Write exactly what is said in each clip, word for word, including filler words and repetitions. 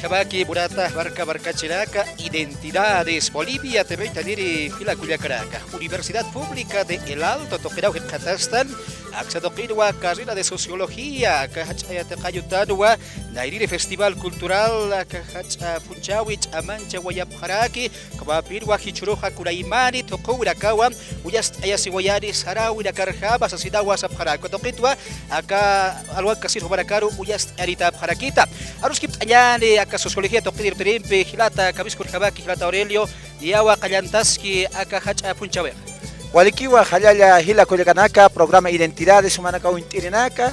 Paki murata marka markachiraka, Identidades Bolivia T V uñtaniri jila kullakaraka. Universidad Pública de El Alto tuqiraw jikxatastan, aksa tuqinwa carrera de sociología, aka jach'a yatiqañ utanwa, nayrïri Festival Cultural, aka jach'a phunchhäwi ch'amanchawayapxaraki, ukhamapinwa jichhüruxa kunaymani thuqhüwinakawa, uñast'ayasiwayani saräwinakarjama sasinawa sapxaraki. Uka tuqitwa, aka alwankasir jumanakaru uñast'ayanitäpxarakïta. Aruskipt'añäni aka sociología tuqit irpirimpi, jilata, kamisaki urjamaki, jilata Aurelio, niyawa qallantaski aka jach'a phunchhäwixa. Walikiwa jallalla jila kullakanaka, programa Identidades jumanakaw uñt'irinaka.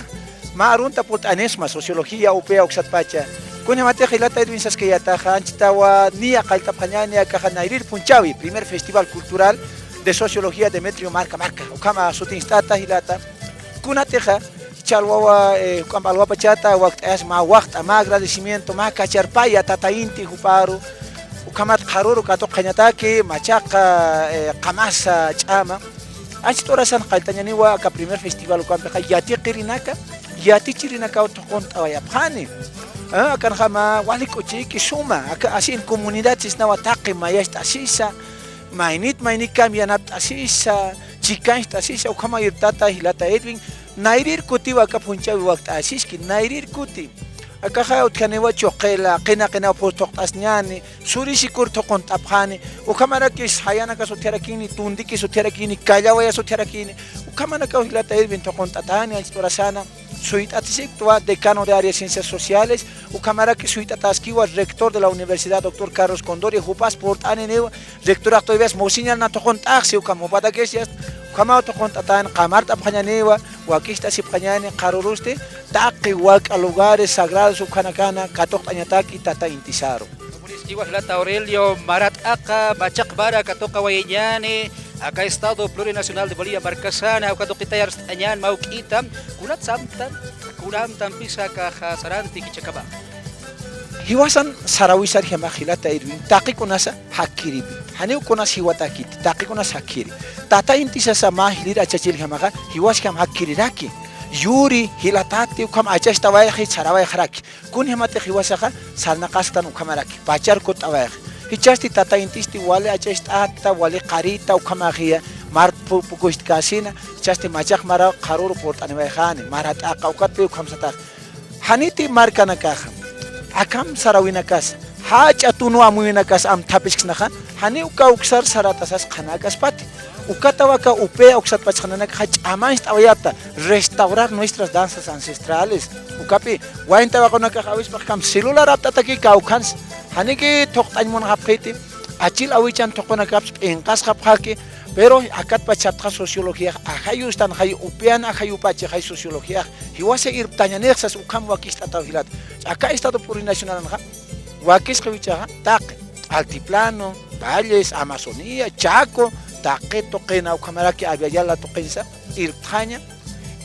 Mä arunta purt'anisma, sociología, upaya uksatpacha. Kunjamatix jilata Edwin saskayätaxa, anchhitawa niya qalltapxañäni akaxa nayrïr phunchhäwi, primer Festival Cultural de Sociología Demetrio marka marka. Ukhama sutinst'ata jilata. Kunatixa, jichha alwawa, eh, juk'amp alwapachata wakt'ayas mä waxt'a, mä agradecimiento, mä kacharpaya tata inti juparu. Ukhamat qharüru katuqañataki, machaqa, eh, qamasa ch'ama. Anchhit urasan qalltañäniwa aka primer festival ukampixa yatiqirinaka, yatichirinakaw thuqunt'awayapxani. Ah, akanjama wali k'uchiyki suma, aka así en comunidad sisnawa taqi mayacht'asisa, maynit mayni cambianapt'asisa, chikancht'asisa, ukhama irptata jilata Edwin, nayrïr kutiwa aka phunchhäwi wakt'asiski, nayrïr kuti. Akaxa utjaniwa chuqila, qina qinaw phus thuqt'asñäni, surisikur thuqunt'apxani, ukhamarakis jayanakas utjarakini, tundikis utjarakini, kallawayas utjarakini, ukhamanakaw jilata Edwin thuqunt'atäni, anchhit urasana, suyt'atasiktwa decano de área de ciencias sociales, ukhamarakis suyt'ataskiwa rector de la universidad, doctor Carlos Condori, jupas purt'aniniwa, rectorax todavía mosiñar na thuqunt'axsi, ukham jupatakis ya, ukhamaw thuqunt'atäni, qamart'apxañäniwa, wakicht'asipxañäni, qharürusti, taqi wak'a lugares sagrados ukhanakana katuqt'añataki tata intisaru. Jilata Aurelio, mara t'aqa, machaq mara katuqawayañäni, aka Estado Plurinacional de Bolivia markasana, uka tuqitay arst'añän mä juk'ita, kunat samtan, kunamtampisa akaxa saranti jichhakama. Jiwasan sarawisarjamax jilata Edwin, taqi kunasa jakkiripi. Janiw kunas jiwatakiti, taqi kunas jakkiri. Tata intisasa mä jilïr achachirjamaxa, jiwasjam jakkiriraki. Yuri, jilatati, ukham achacht'awayxi, sarawayxaraki. Kunjamatix jiwasaxa, sarnaqasktan ukhamaraki, pachar kutt'awayxi. Jichhasti tata intisti wali achacht'ata, wali qarita, ukhamaxiya, mar pu-, pukucht'käsina, jichhasti machaq maraw qharüru purt'aniwayxani, mara t'aqa, ukatpi ukham satax. Janiti markanakaxa, akham sarawinakasa, jach'a tunu amuyunakas amthapisksnaxa, janiw kawksar saratasas qhanäkaspati. Ukatwa aka upaya uksatpachxananakaxa ch'amancht'awayapta restaurar nuestras danzas ancestrales. Ukapi, wayn tawaqunakax awispax akham celular apt'ataki kawkhansa. Janiki thuqt'añ munxapxiti, achil awichan thuqunakapsa p'inqasxapxaki, pero akatpach sapxta sociologiax ajayustan jay upian ajayupachixay sociologiax. Jiwasa irptañanix sas ukham wakicht'ataw jilat. Aka Estado Plurinacionalanxa, wakisqa jiwasaxa, taqi, altiplano, valles, Amazonía, Chaco, taqi tuqina ukhamaraki Abya Yala tuqinsa, irptxaña,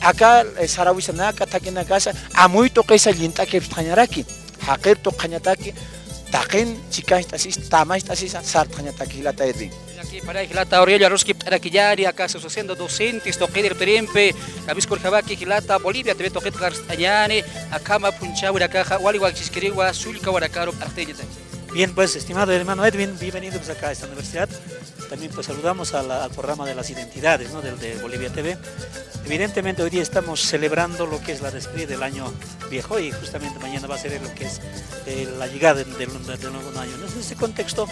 aka, eh, sarawisanaka, thakinakasa, amuy tuqisa llint'akiptxañaraki, jaqir tuqañataki, taqin chikancht'asis, tamacht'asisa, sartxañataki jilata Edwin. Jilata Aurelio, aruskipt'arakiñäni, aka asociación de docentes tuqin irpirimpi, kamisaki urjamaki jilata Bolivia T V tuqit arst'añäni, akhama phunchhäwinakaxa, wali wakiskiriwa, sullkawanakaru arst'añataki. Bien, pues, estimado hermano Edwin, bienvenido, pues, acá a esta universidad. También, pues, saludamos a la, al programa de las identidades, ¿no? Del, de Bolivia T V. Evidentemente, hoy día estamos celebrando lo que es la despedida del año viejo y justamente mañana va a ser lo que es, eh, la llegada del, del, del nuevo año. Entonces, en ese contexto,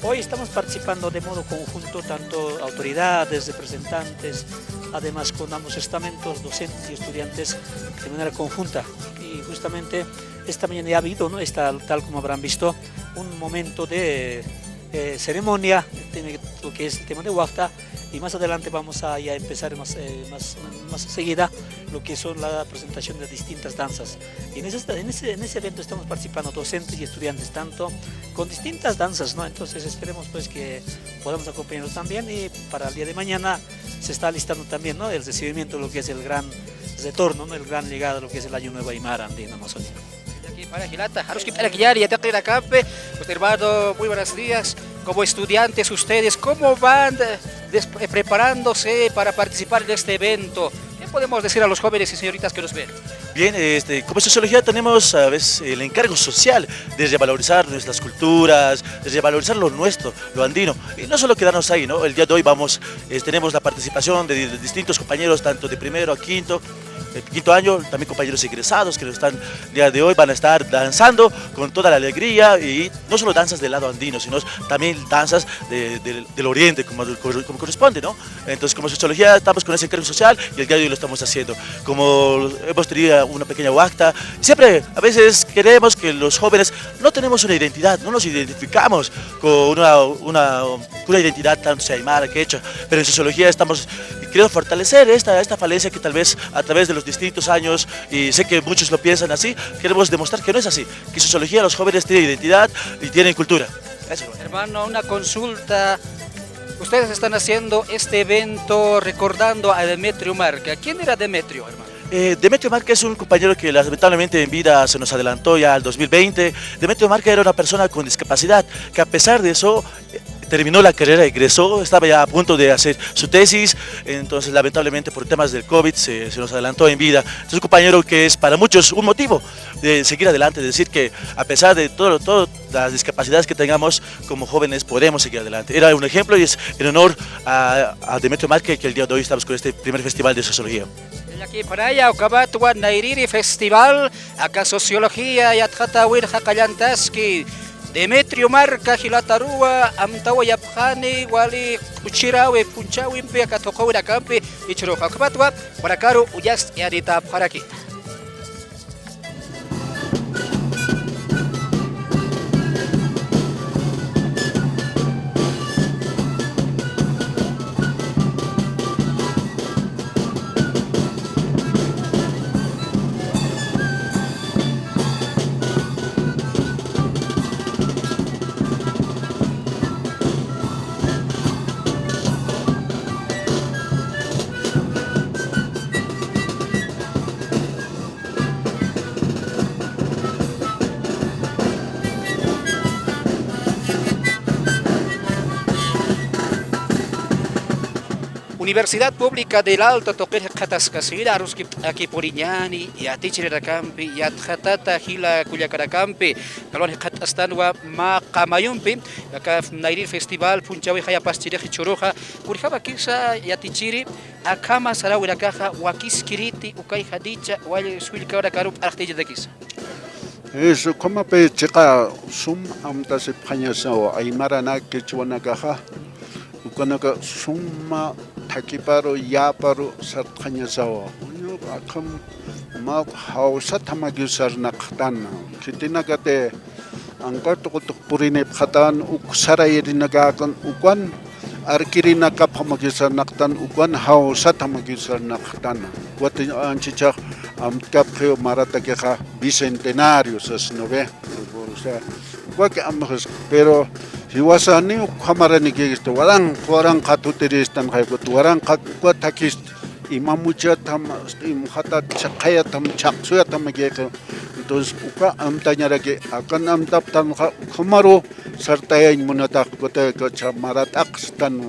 hoy estamos participando de modo conjunto, tanto autoridades, representantes, además con ambos estamentos, docentes y estudiantes, de manera conjunta. Y justamente esta mañana ya ha habido, ¿no? Esta, tal como habrán visto, un momento de, eh, ceremonia, tiene lo que es el tema de huaqta, y más adelante vamos a ya empezar más, eh, más, más seguida lo que son la presentación de distintas danzas. Y en ese, en ese, en ese evento estamos participando docentes y estudiantes, tanto con distintas danzas, ¿no? Entonces esperemos, pues, que podamos acompañarnos también, y para el día de mañana se está alistando también, ¿no? El recibimiento, lo que es el gran retorno, ¿no? El gran llegada, lo que es el Año Nuevo Aymara Andino Amazónico. Jilata, aruskipt'arakiñäni yatiqinakapï, pues, hermano, muy buenos días. Como estudiantes ustedes, ¿cómo van, eh, des-, eh, preparándose para participar en este evento? ¿Qué podemos decir a los jóvenes y señoritas que nos ven? Bien, este, como sociología tenemos a veces el encargo social de revalorizar nuestras culturas, de revalorizar lo nuestro, lo andino. Y no solo quedarnos ahí, ¿no? El día de hoy vamos, eh, tenemos la participación de, de distintos compañeros, tanto de primero a quinto, eh, quinto año, también compañeros egresados que nos están, el día de hoy van a estar danzando con toda la alegría y no solo danzas del lado andino, sino también danzas de, del, del oriente, como, como corresponde, ¿no? Entonces, como sociología, estamos con ese encargo social y el día de hoy lo estamos haciendo. Como hemos tenido una pequeña huacta, siempre, a veces queremos que los jóvenes no tenemos una identidad, no nos identificamos con una, una, una identidad tanto sea aymara, quechua, pero en sociología estamos queriendo fortalecer esta, esta falencia que tal vez a través de los distintos años, y sé que muchos lo piensan así, queremos demostrar que no es así, que en sociología los jóvenes tienen identidad y tienen cultura. Eso. Hermano, una consulta. Ustedes están haciendo este evento recordando a Demetrio Marca. ¿Quién era Demetrio, hermano? Eh, Demetrio Marca es un compañero que lamentablemente en vida se nos adelantó ya al dos mil veinte. Demetrio Marca era una persona con discapacidad, que a pesar de eso, eh, terminó la carrera, egresó, estaba ya a punto de hacer su tesis, entonces lamentablemente por temas del covid se, se nos adelantó en vida. Es un compañero que es para muchos un motivo de seguir adelante, es decir, que a pesar de todo, todo las discapacidades que tengamos, como jóvenes podemos seguir adelante. Era un ejemplo y es en honor a, a Demetrio Marca que el día de hoy estamos con este primer festival de sociología. Llakipxaraya, ukamatwa Nayrïri Festival, aka sociología yatxatäwinxa qallantaski Demetrio Marca jilataruwa amtawayapxani wali k'uchirawi p'unchhäwimpi aka thuqhüwinakampi jichhüruxa. Ukamatwa jupanakaru uñast'ayanitäpxaraki. Universidad Pública del Alto tuqir jikxataskasina, aruskipt'aki puriñäni yatichirinakampi, yatxatata jila kullakanakampi, kalwan jikxatastanwa mä qamayumpi, aka Nayrïr Festival p'unchhäwixayapxaskirix jichhüruxa, kunjamakisa yatichiri, akhama saräwinakaxa wakiskiriti, ukayxa dicha, wali sullkawanakaru p'arxt'ayachitakisa. Eso, ukhamapi chiqa sum amtasipxañasawa, aymaranak, quechuanakaxa, ukanaka suma thakiparu, yäparu sartxañasawa. Uñur akham mä jawsat jamakiw sarnaqxtan, khitinakati anqar tuqutux purinipxatan, uk sarayirinakäkan, ukan arkirinakapxamakiw sarnaqtan, ukan jawsat jamakiw sarnaqxtan. Ukat anchhichhax amtkapxiw maratakixa bicentenario sas, ¿no ve? O sea, ukat amxis, pero jiwasaniw ukhamaraniki, este, waranqa, waranqa thutiristanxa, ukat waranqa, ukat thakhist, imamuchatam, imxatat, chhaqhayatam, chhaqsuyatam, entonces uka amtañaraki, akan amtaptanxa ukhamaru sartayañ munatax, ukat, ukat marat'aqstan,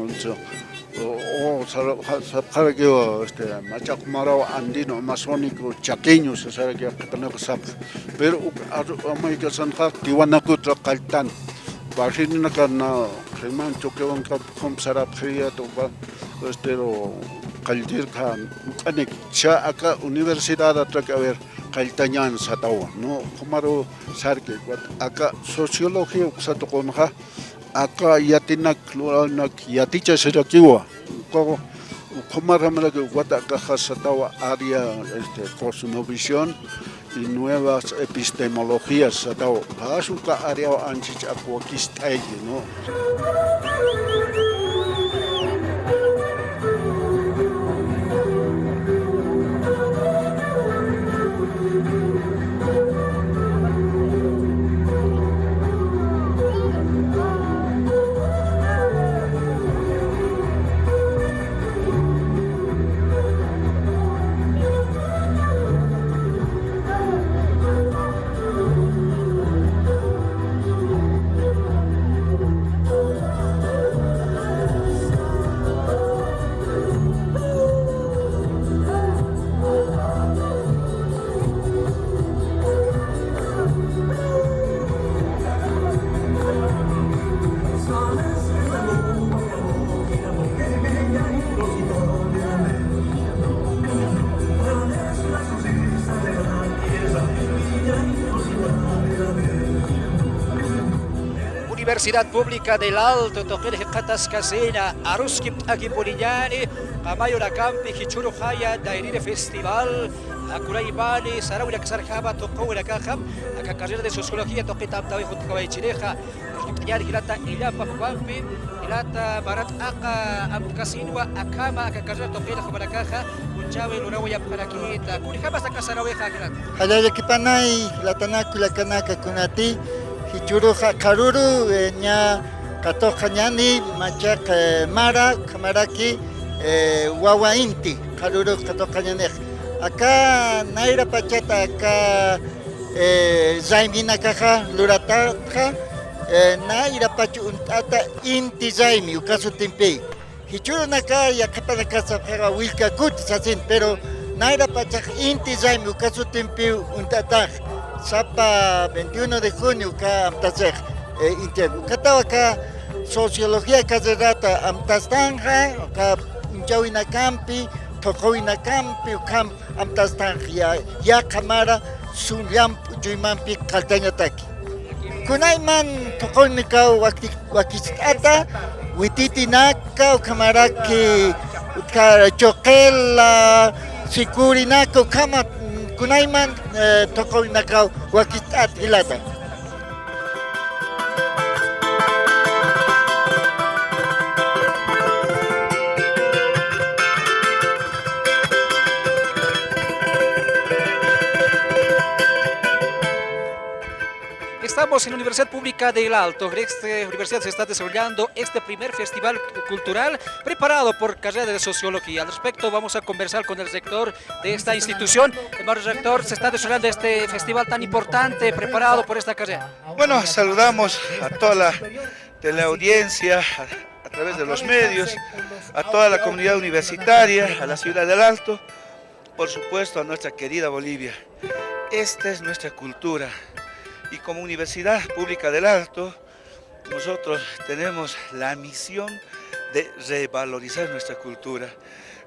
o, o, sar-, ja-, sapxarakiw, este, machaq maraw andino amazónico chaqueño sasarakiw, qhipanakax sapx. Pero uk ar-, amaykasanxa tiwanakutra qalltan. Parlinaka na qhiman Choquehuancamp ukham sarapxiriyät uka, este, qalltirka, uk'anik, cha aka universidadatrak, a ver, qalltañän satawa, ¿no? Ukhamaru sarki, ukat aka sociología uksa tuqunxa, aka yatinak, lurawnak yatichasirakiwa. Uka, ukhamaramaraki ukat akaxa satawa área, este, cosmovisión y nuevas epistemologías satawa. Phas uka áreaw anchhich ak wakist'ayki, ¿no? Universidad Pública del Alto tuqin jikxataskasina, aruskipt'akipuniñäni, qamayunakampi jichhürux jaya Dairire Festival, akunaymani sarawinakasarjama tuqinakaxa, aka carrera de Sociología tuqit amtawayxi utjawaychinixa. Aruskipt'añäni jilata illapa jupanpi, jilata marat aka amtkasinwa akhama aka carrera tuqin jumanakaxa, kunchäwi lurawayapxarakïta, kunjamas aka sarawixa jilata. Jallallakipanay, jilatanaka kullakanaka, kunati, jichhürux qharüru, eh, ña katuqañäni machaq, eh, mara, ukhamaraki, eh, wawa inti, qharüru katuqañänix. Aka nayra pachata aka, eh, rayminakaxa luratatxa, eh, nayra pach uñt'ata inti raymi, uka sutimpi. Jichhürunaka yaqhipanakax sapxixa willka kuti sasin, pero nayra pachax inti raymi uka sutimpi uñt'atax, sapa veintiuno de junio uka amtasix, eh, inti. Ukataw aka sociología carrerata amtastanxa, uka p'unchawinakampi, thuqhuwinakampi, ukham amtastanxa, ya, yaqha mara sum llamp'u chuymampi qalltañataki. Kunayman thuqhuwinakaw waki-, wakicht'ata, wititinaka, ukhamaraki, uka chuqila, sikurinaka, ukhama, kunayman, eh, thuqhuwinakaw wakicht'ata jilata. Estamos en la Universidad Pública del Alto. En esta universidad se está desarrollando este primer festival cultural preparado por carrera de Sociología. Al respecto, vamos a conversar con el rector de esta institución. Hermano rector, se está desarrollando este festival tan importante preparado por esta carrera. Bueno, saludamos a toda la teleaudiencia, a, a través de los medios, a toda la comunidad universitaria, a la ciudad del Alto, por supuesto, a nuestra querida Bolivia. Esta es nuestra cultura. Y como Universidad Pública del Alto, nosotros tenemos la misión de revalorizar nuestra cultura.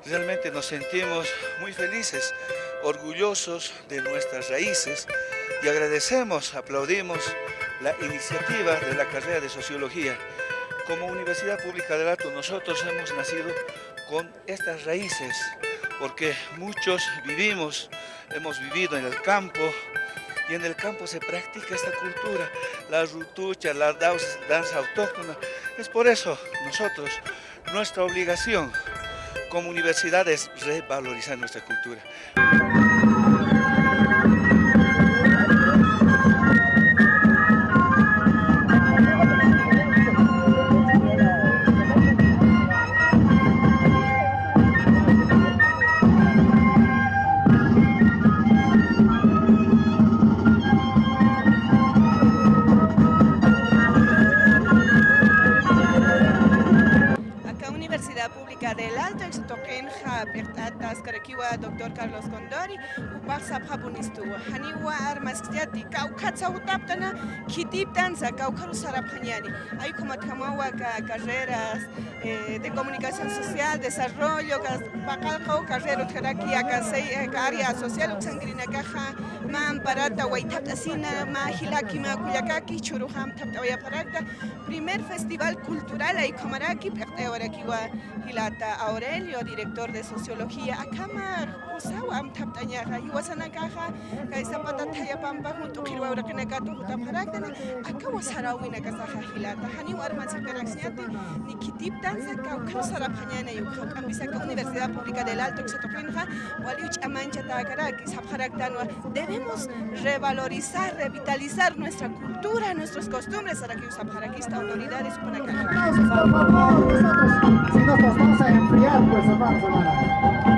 Realmente nos sentimos muy felices, orgullosos de nuestras raíces y agradecemos, aplaudimos la iniciativa de la carrera de Sociología. Como Universidad Pública del Alto, nosotros hemos nacido con estas raíces, porque muchos vivimos, hemos vivido en el campo, y en el campo se practica esta cultura, la rutucha, la daus-, danza autóctona. Es por eso nosotros, nuestra obligación como universidad es revalorizar nuestra cultura. Aka Universidad Pública del Alto, tuqinxa p'iqt'ataskarakiwa doctor Carlos Condori, jupax sapxapunistuwa. Janiwa armaskchati, kawkhatsa jutaptana, khitiptansa, kawkharu sarapxañäni. Ay, ukhamatjamawa aka carreras, eh, de comunicación social, desarrollo, kas-, paqallqaw carrera utjaraki, aka sey, eh, aka área social, uksankirinakaxa, mä amparata waythapt'asina, mä jilaki, mä kullakaki, jichhürux amthapt'awayapxarakta. Primer festival cultural ay ukhamaraki, p'iqt'ayawarakiwa jilata Aurelio, director de Sociología, akhama kusaw amthapt'añaxa, jiwasanakaxa, kay Zapata thaya pampa junt'u qhirwa uraqinakatu jutapxaraktani, akawa saräwinakasaxa jilata, janiw armatsipkaraksñati, ni khitiptansa, kawkharu sarapxañäni, uka juk'ampisa aka Universidad Pública del Alto uksa tuqinxa, waliw ch'amanchatäkaraki, sapxaraktanwa, debemos revalorizar, revitalizar nuestra cultura, nuestras costumbres, sarakiw sapxarakista autoridades, jupanakaxa. Aplausos, por favor, nosotros, si no, nos vamos a enfriar, pues, hermanos, hermanas.